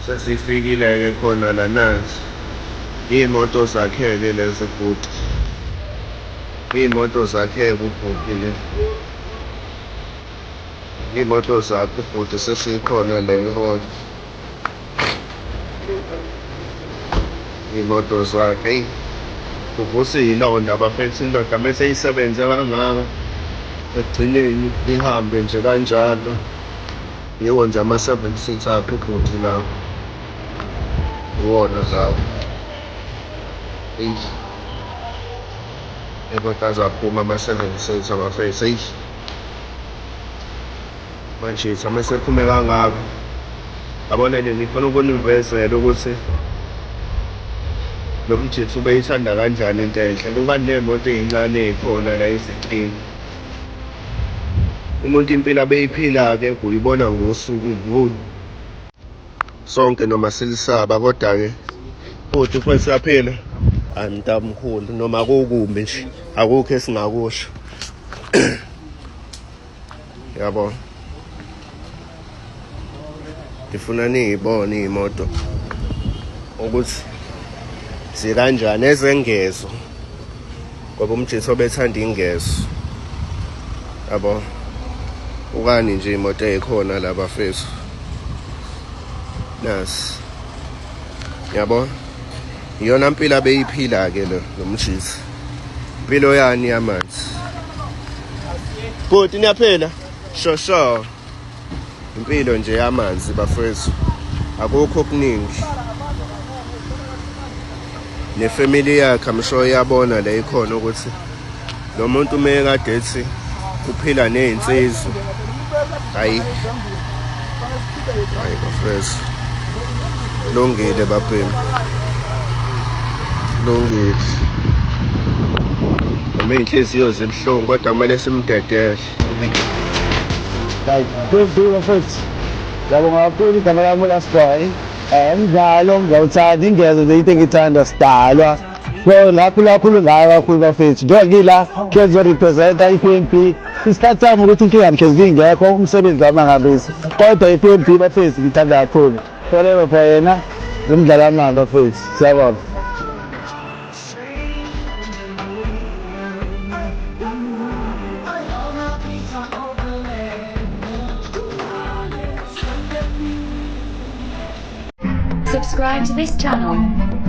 Sesifikile-ke khona la nazi iy'moto zakhe-ke lezi bhuti. Iy'moto zakhe-ke ubhuti le. Iy'moto zakhe ubhuti sesikhona la ehholo. Iy'moto zakhe eyi uvusa iy'londa bafethu indoda mese isebenze kangaka ekugcineni ihambe nje kanjalo. Yiwo nje ama-seven seater akhe ubhuti lawo. Iwona lawo. Eish. Imoto azaphuma ama-seven seater bafethu eish. Manje uma esephume kangaka yabona nje ngifuna ukunivezela ukuthi lo mjitha ubeyithanda kanjani into enhle. Bukani ney'moto ey'ncane ey'khona la eziklini. Umuntu impilo abeyiphila-ke uyibona ngosuku ngolu. Sonke noma silisaba kodwa-ke futhi futhi siyaphila. Hayi mntamkhulu noma kukumbi nje akukho esingakusho. Yabo. Ngifuna niyibone iy'moto ukuthi zikanjani ezengezo ngoba umjitho obethanda ingezo yabo ukani nje imoto eyikhona la bafethu nasi yabo iyona mpilo abeyiphila-ke lo lo mjitho impilo yani yamanzi bhuti niyaphila shosho Impilo nje yamanzi bafethu, akukho okuningi. Nefamily yakhe I'm sure iyabona le ikhona ukuthi lo muntu uma kade ethi uphila ney'nsizwa hayi hayi bafethu lungile babhemi lungile noma iy'nhliziyo zibuhlungu kodwa kumele simdedele. Kuyimpilo futhi. Ngiyabonga kakhulu igama lami uLasboy. Umdlalo ngiyawuthanda ingezo nje into engiyithanda sidalwa. So ngakhula kakhulu ngayo kakhulu bafethu. Njengoba ngila ngizorepresenta i-PMB. Isikhathi sami ukuthi inkinga ngihlezi ngingekho umsebenzi wami angabisi. Kodwa i-PMB bafethu ngithanda kakhulu. Forever for yena umdlalo wami bafethu. Siyabonga. Subscribe to this channel.